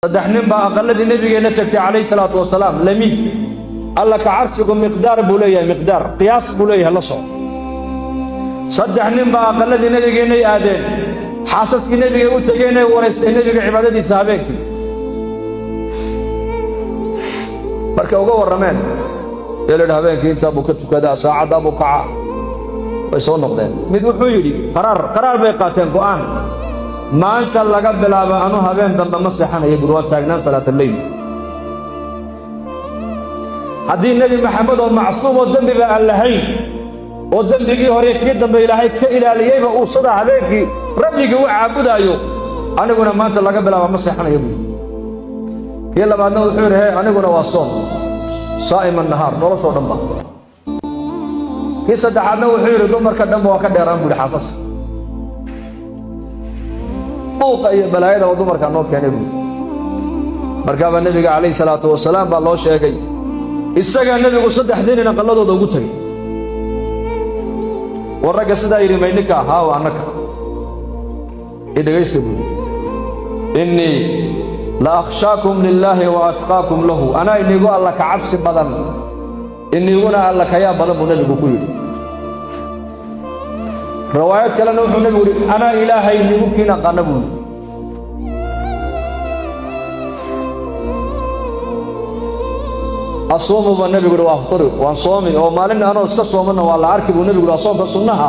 Saddex nin baa aqalladii nebigeenna tagtay calayhi salaatu wasalaam. Lamiid alla ka cabsigu miqdaar buu leeyahay, miqdaar qiyaas buu leeyahay, la soco. Saddex nin baa aqalladii nebigeennay aadeen, xaasaskii nebigay u tegeenay, waraystay nebiga cibaadadiisa habeenkii. Markay uga warrameen ee la yidhi habeenkii intaa buu ka tukadaa, saacaddaa buu kacaa, way soo noqdeen. Mid wuxuu yidhi qaraar bay qaateen, go'aan: maanta laga bilaabo anu habeen dambe ma seexanaya buuri, waan taagnaan salaatalleyl. Haddii Nebi Maxamed oo macsuum oo dembiba aan lahayn oo dembigii hore kii dambe Ilaahay ka ilaaliyeyba uu sidaa habeenkii rabbigii u caabudaayo, aniguna maanta laga bilaaba ma seexanayo buuri. Kii labaadna wuxuu yidhi: he, aniguna waa soom, saa'ima nahaar, noloshoo dhan ba. Kii saddexaadna wuxuu yidhi: dumarka dhanba waa ka dheeraan buuhi, xaasas buuqa iyo balaayada oo dumarkaa noo keenay buuri. Markaabaa nebiga calayhi salaatu wasalaam baa loo sheegay. Isagaa nebigu saddexdii nin aqalladooda ugu tegey. War ragga sidaa yidhi mayninka haawa annaka i dhegaysta buuri: innii la akhshaakum lilaahi wa atqaakum lahu, anaa inigu alla ka cabsi badan, iniguna alla kayaa badan, buu nebigu ku yidhi. Riwaayad kalena wuxuu nebigu yidhi: anaa Ilaahay inigu kiin aqaana, buu yidhi. Asuumu baa nebigu yidhi, waa afturi, waan soomi, oo maalin anoo iska soomanna waa la arki, buu nebigu yidhi, waa soonka sunnaha.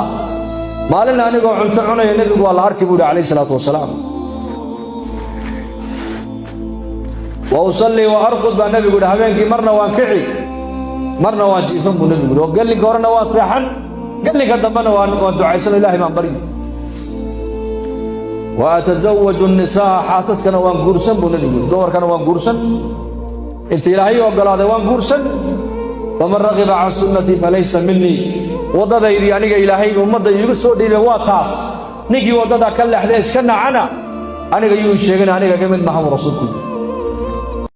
Maalin anigoo cunto cunaya nebigu waa la arki, buu yidhi calayhi salaatu wasalaam. Wa usallii wa arqud, baa nebigu yidhi, habeenkii marna waan kici, marna waan jiifan, buu nebigu yidhi, oo gellinka horena waan seexan, gellinka dambena waan ducaysan, Ilahay baan baryi. Wa atasawaju nisaa, xaasaskana waan guursan, buu nebigu yidhi, dumarkana waan guursan, inta Ilaahay ogolaaday waan guursan. Faman ragiba can sunnatii falaysa minii. Waddadaydii aniga Ilaahay ummadda iigu soo dhiibay waa taas. Ninkii waddadaa ka leexday iska nacana, aniga yuu sheegin, aniga ka mid maha, buu rasuulku yidhi.